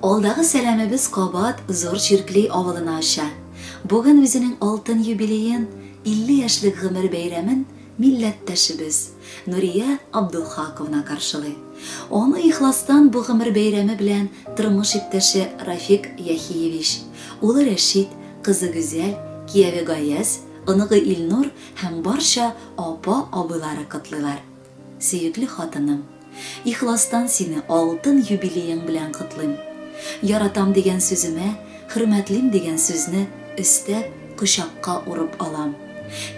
Алдагы сәламебез кабат Зур Чиркли авылына оча. Бүген үзенең алтын юбилеен, 50 яшьлек гомер бәйрәмен милләттәшебез Нурия Абдулхаковна каршылый. Аны ихластан бу гомер бәйрәме белән тормыш иптәше Рафик Яхиевич, улы Рәшит, кызы Гүзәл, кияве Гаяз, оныгы Илнур һәм барча апа-абыйлары котлыйлар. Сөекле хатыным, ихластан сине алтын юбилеең белән котлыйм. Яратам дигән сүземә, хөрмәтлим дигән сүзне өстәп, кочакка урып алам.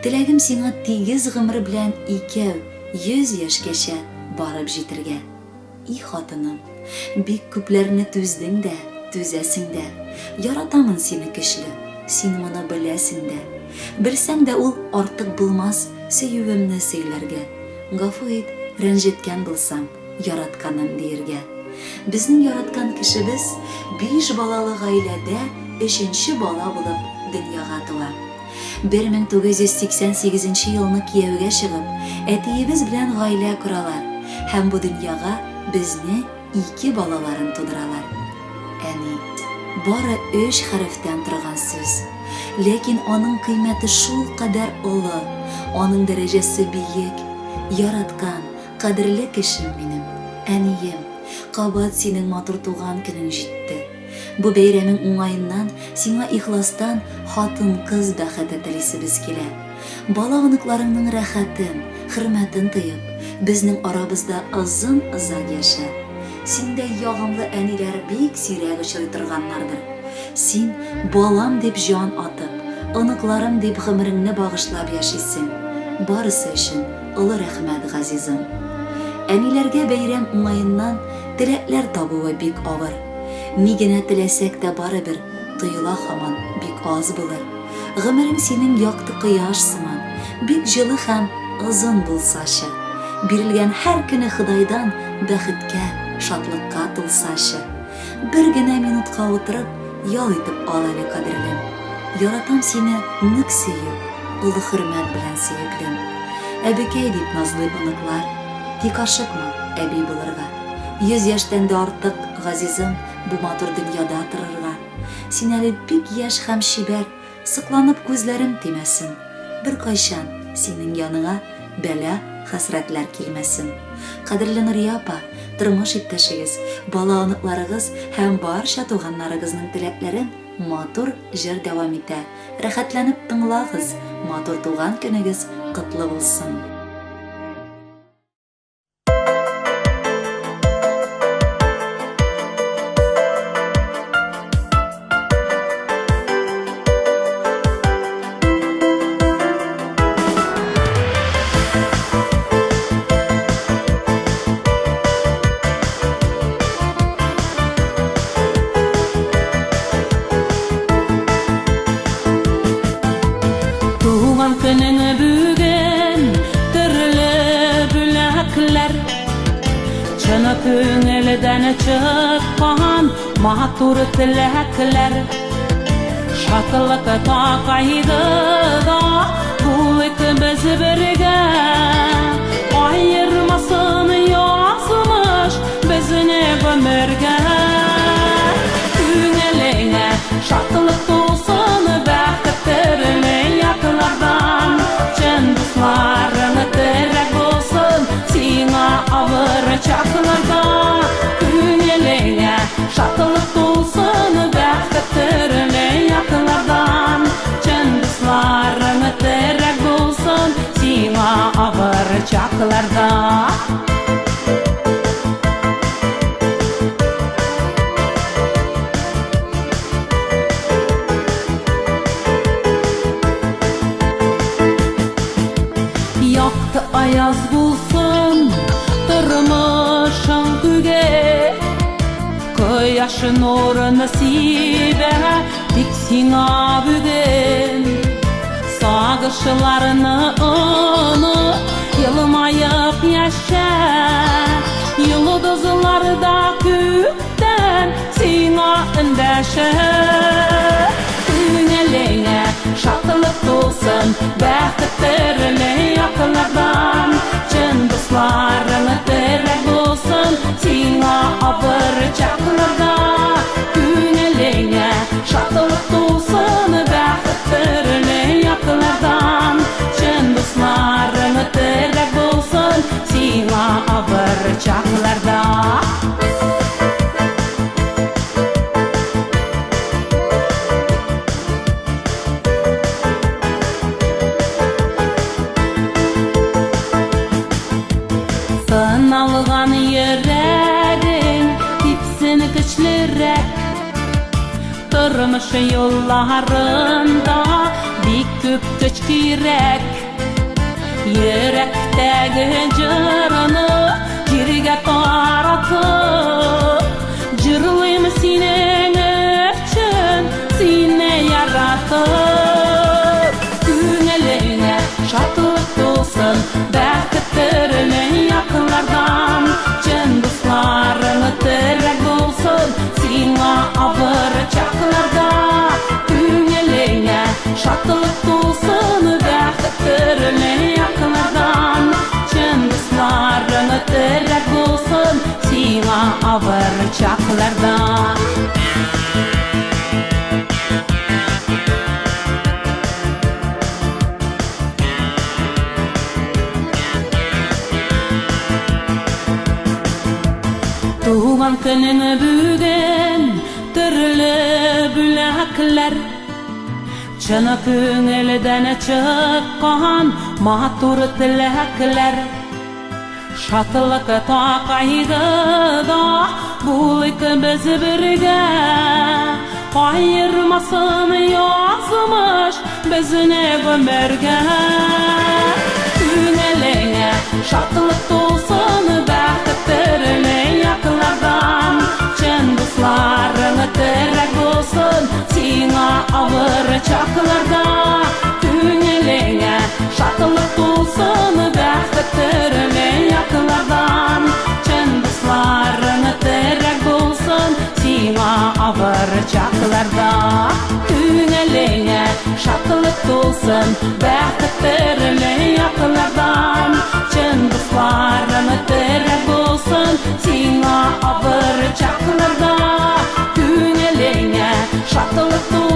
Теләгем сиңа тигез гомер белән икәү 100 яшькәчә барып җитергә. И хатыным, бик күпләрне түздең дә, түзәсең дә. Яратамын сине көчле, син моны беләсең дә. Белсәң дә ул артык булмас сөюемне сөйләргә. Гафу ит, рәнҗеткән булсам, яратканым диергә. Безнең яраткан кешебез биш балалы гаиләдә өченче бала булып дөньяга туа. 1988 нче елны кияүгә чыгып, әтиебез белән гаилә коралар һәм бу дөньяга безне ике балаларын тудыралар. Әни. Бары өч хәрефтән торган сүз. Ләкин аның кыйммәте шулкадәр олы, аның дәрәҗәсе биек. Яраткан, кадерле кешем минем, әнием, кабат синең матур туган көнең җитте. Бу бәйрәмең уңаеннан сиңа ихластан хатын-кыз бәхете телисебез килә. Бала-оныкларыңның рәхәтен, хөрмәтен тоеп, безнең арабызда озын-озак яшә. Синдәй ягымлы әниләр бик сирәк очрый торганнардыр. Син, балам дип җан атып, оныкларым дип гомереңне багышлап яшисең. Барысы өчен олы рәхмәт, газизым. Әниләргә бәйрәм уңаеннан теләкләр табуы бик авыр. Ни генә теләсәк тә барыбер тоела һаман бик аз булыр. Гомерең синең якты кояш сыман, бик җылы һәм озын булсачы. Бирелгән һәр көне Ходайдан бәхеткә, шатлыкка тулсачы. Бер генә минутка утырып, ял итеп ал әле, кадерлем. Яратам сине нык сөю, олы хөрмәт белән сөеклем. Әбекәй дип назлый оныклар, тик ашыкма әби булырга. 100 яшьтән дә артык, газизым, бу матур дөньяда торырга. Син әле бик яшь һәм чибәр, сокланып күзләрем тимәсен. Беркайчан синең яныңа бәла, хәсрәтләр килмәсен. Кадерле Нурия апа, тормыш иптәшегез, бала-оныкларыгыз һәм барча туганнарыгызның теләкләрен матур җыр дәвам итә. Рәхәтләнеп тыңлагыз, матур туган көнегез котлы булсын! Туган көнең бүген төрле бүләкләр Чын күңелдән чыккан матур теләкләр Шатлык та кайгыда булыйк без бергә Аермасын язмыш безне гомергә Күңелеңә шатлык тулсын бәхет төрле яклардан Чын дусларың терәк булсын сиңа авыр чакларда Күңелеңә шатлык тулсын бәхет төрле яклардан Чын дусларың терәк булсын сиңа авыр чакларда Якты аяз булсын тормышың күге Кояш нурын сибә тик сиңа бүген Сагышларны оныт, елмаеп яшә Йолдызлар да күктән сиңа эндәшә Күңелеңә шатлык тулсын, бәхет төрле яклардан Чын дусларың терәк булсын сиңа авыр чакларда. юлларында бик күп көч кирәк. Йөрәктәге җырны җиргә таратып, җырлыйм синең өчен, сине яратып. Күңелеңә шатлык тулсын, бәхет төрле яклардан, чын дусларың терәк булсын сиңа авыр чакларда. Күңелеңә шатлык тулсын, бәхет төрле яклардан, чын дусларың терәк булсын сиңа авыр чакларда. Туган көнең бүген, төрле бүләкләр, чын күңелдән чыккан матур теләкләр. Шатлыкта, кайгыда булыйк без бергә, аермасын язмыш безне гомергә. Күңелеңә шатлык тулсын, бәхет төрле яклардан, чын дусларың терәк булсын сиңа авыр чакларда. Күңелеңә шатлык тулсын, бәхет төрле яклардан, чын дусларың терәк булсын сиңа авыр чакларда. Күңелеңә шатлык тулсын, бәхет төрле яклардан, чын дусларың терәк булсын сиңа авыр чакларда. Күңелеңә шатлык тулсын.